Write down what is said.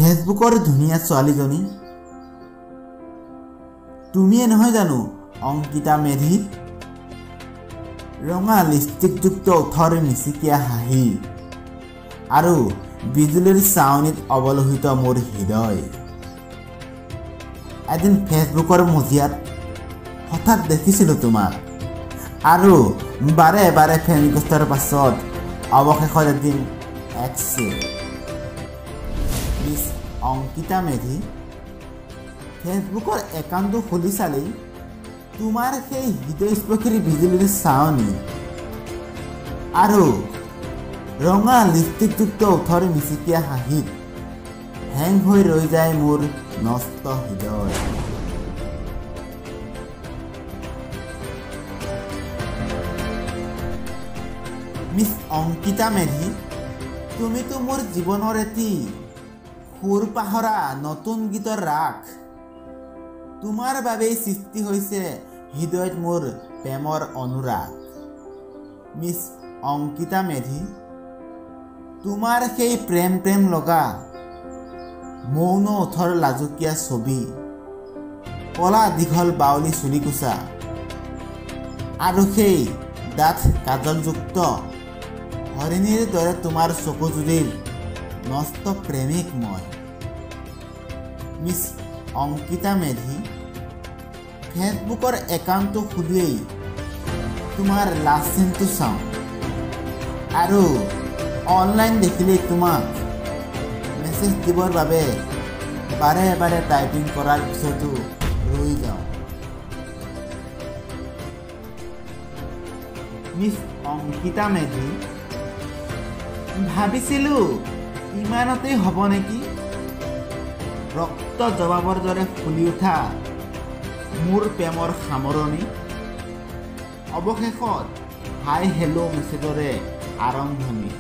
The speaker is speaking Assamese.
ফেচবুকৰ ধুনীয়া ছোৱালীজনী? তুমিয়ে নহয় জানো অংকিতা মেধি? ৰঙা লিপষ্টিকযুক্ত ওঠৰ মিচিকীয়া হাঁহি আৰু বিজুলীৰ চাৱনিত অৱলোহিত মোৰ হৃদয়। এদিন ফেচবুকৰ মজিয়াত হঠাৎ দেখিছিলোঁ তোমাক আৰু বাৰে বাৰে ফ্ৰেণ্ড ৰিকুৱেষ্টৰ পাছত অৱশেষত এদিন একচেপ্ট। মিছ অংকিতা মেধি, ফেচবুকৰ একাউণ্টটো খুলি চালেই তোমাৰ সেই হৃদয়স্পৰ্শী বিজুলীৰ চাৱনি আৰু ৰঙা লিপষ্টিকযুক্ত ওঠৰ মিচিকীয়া হাঁহিত হেং হৈ ৰৈ যায় মোৰ নষ্ট হৃদয়। মিছ অংকিতা মেধি, তুমিতো মোৰ জীৱনৰ এটি সুৰ পাহৰা নতুন গীতৰ ৰাগ। তোমাৰ বাবেই সৃষ্টি হৈছে হৃদয়ত মোৰ প্ৰেমৰ অনুৰাগ। মিছ অংকিতা মেধি, তোমাৰ সেই প্ৰেম প্ৰেম লগা মৌন ওঠৰ লাজুকীয়া ছবি, কলা দীঘল বাউলি চুলিকোচা আৰু সেই ডাঠ কাজলযুক্ত হৰিণীৰ দৰে তোমাৰ চকুযুৰিৰ নষ্ট প্ৰেমিক মই। মিছ অংকিতা মেধি, ফেচবুকৰ একাউণ্টটো খুলিয়েই তোমাৰ লাষ্ট চিনটো চাওঁ আৰু অনলাইন দেখিলেই তোমাক মেছেজ দিবৰ বাবে বাৰে বাৰে টাইপিং কৰাৰ পিছতো ৰৈ যাওঁ। মিছ অংকিতা মেধি, ভাবিছিলোঁ ইমানতেই হ'ব নেকি, ৰক্ত জবাবৰ দৰে ফুলি উঠা মোৰ প্ৰেমৰ সামৰণি। অৱশেষত হাই হেল্ল' মেছেজৰে আৰম্ভণি।